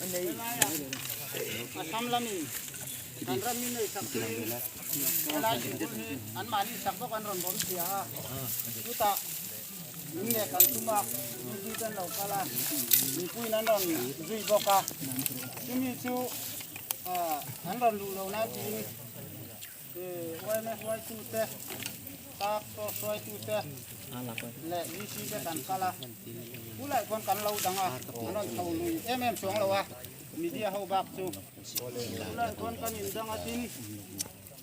Helaiah Assam lamin kan ram min nei sak turin helai sikul hi anmahni sak bawk an rawn bawm chhia a, chutah min nge kan tum a, mipui te an lo kal a, mipuiin an rawn zui bawk a, chumi chu an rawn luh lo nan tiin YMS hruaitute, Task Force hruaitute leh VC te kan kal a, chulaiah khuan kan lo dang a, an rawn chho lui em em chuang lo a, media ho bak chu. Chulaiah khuan kan indang a tin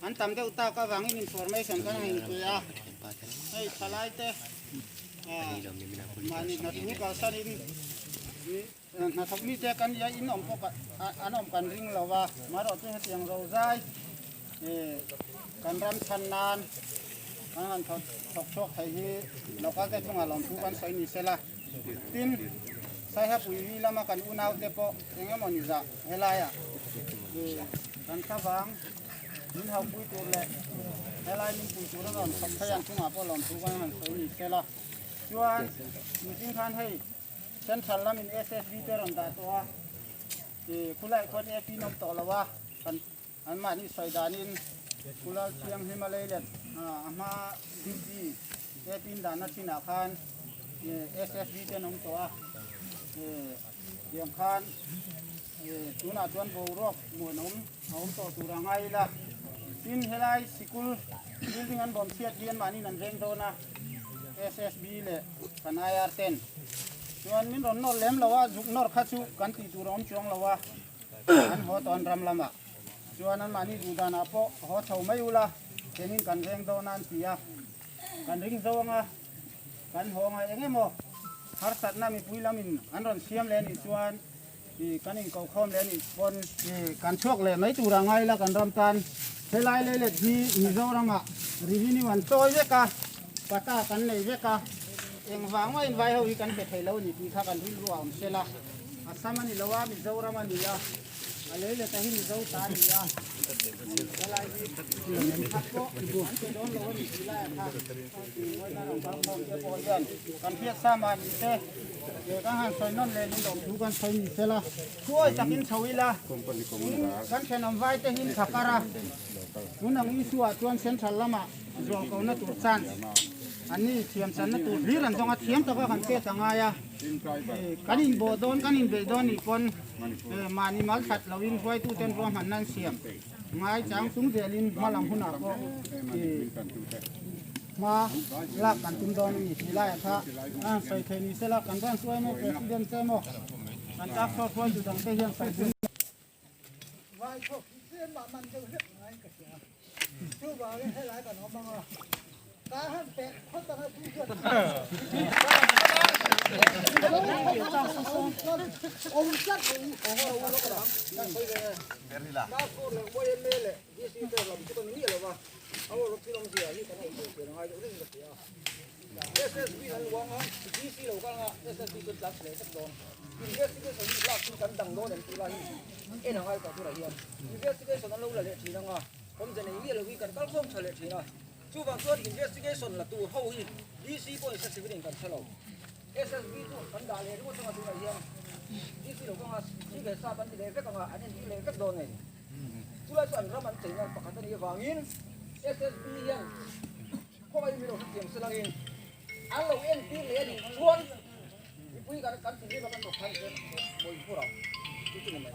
an tam deuh tak avangin information kan han inpe a, hei thalaite mahni hnathul kalsanin Hnathawk mite kan nia in awm pawh an awm kan ring lo a, marawh chu hetiang rozai kan ram chhan nan kan han thawk chhuak thei hi local te chungah lawmthu kan sawi ni sela. Tin, Saihapui hi lama kan unaute pawh eng emaw ni zah helaiah kan thlavang min haupui tur leh helai min pui tur a rawn thawk thei ang chungah pawh lawmthu kan han sawi ni sela. Chuan mihring khan hei Central lamin SSB te rawn dah tawh a, ih khulaiah khuan AP an awm tawh lo a, kan anmahni sawi danin Kulal Thianghlim a lei let a hma duty AP in dahna chinah khan SSB te an awm tawh a, ih tiang khan ih tunah chuan boruak muanawm a awm tawh tur a ngai ila, tin helai sikul building an bawm chhiat hi anmahniin an veng dawn a, SSB leh kan IR ten chuan min rawn nawr lem lo a, zuk nawr kha chu kan tih tur a awm chuang lo a, an haw tawn ram lamah chuan anmahni duh danah pawh haw chho mai ula kenin kan veng dawn a an ti a, kan ring zo anga kan haw anga eng emaw harsatna mipui lamin an rawn siam leh anih chuan ih kan inkokhawm leh anih pawn ih kan chhuak leh mai tur a ngai la kan ram tan helai leilet hi Mizoramah revenue an chawi vek a pata kan nei vek a engvang mahin vai ho hi kan pe thei lo a ni tih kha kan rilru a awm sela Assam a ni lo a Mizoram a ni a a leilet a hi Mizo ta a ni a helai hi khat pawh an pe dawn lo a ni tih laiah kha ih ram kalkhawm te pawh hian kan hriat sa mah ni se. He kan han sawi nawn leh in awm thu kan sawi ni sela, thuawi takin chho ila, tin kan thenawm vai te hi tha kar a, tun ang issue ah chuan central lamah zual ko na tur chance an ni thiam channa tur hlir an zawng a, thiam taka kan chet a ngai a, kan inbawh dawn kan inbeih dawn nih pawn mahni mal that loin hruaitu ten ruahmanna an siam ngai chang chung zelin hmalam hunah pawh Hma lak kan tum dawn a ni tih laiah kha a han sawi thei ni sela, kan rawn hruai mai President che emaw kan task force hruaitu dang te hian sawi pui Vai thawk hi tlem mah man deuh hlek ngaiin ka hria. Chuvangin helai kan awm ang a, ka han pek phawt ang a chu chuan awm tlat lo. DC te lam chu kan miah lo va, a aw rawk thil awmzia hi kan awm tur a ngai deuh reng ka hria a. SSB an luang a, DC lo kal anga SSB chu an tlan chhe leh vek dawn. Investigation hi lak chu kan dang dawn em tih lai hi en a ngai tawh turah hian investigation an lo la leh thin anga awmze nei miah lo hi kan kal khawm tha leh thin a. Chuvang chuan investigation la tur ho hi DC pawhin hre civil in kan hre lo. SSB chu kan dah leh ringawt anga tunah hian DC lo kal anga CK sap an ti leh vek anga an entir leh vek dawn a ni. Chulai chu an ram an chei nan pakhat a nih avangin SSB hian khawngaih mi lo hrethiam se langin an lo entir leh a nih chuan mipui kan kan tih rim a kan thawk khan hian mawi hmur ang chu chu ni mai.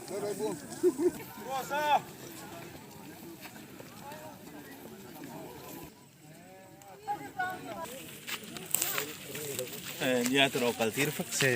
Nia tawh kal tir fak se.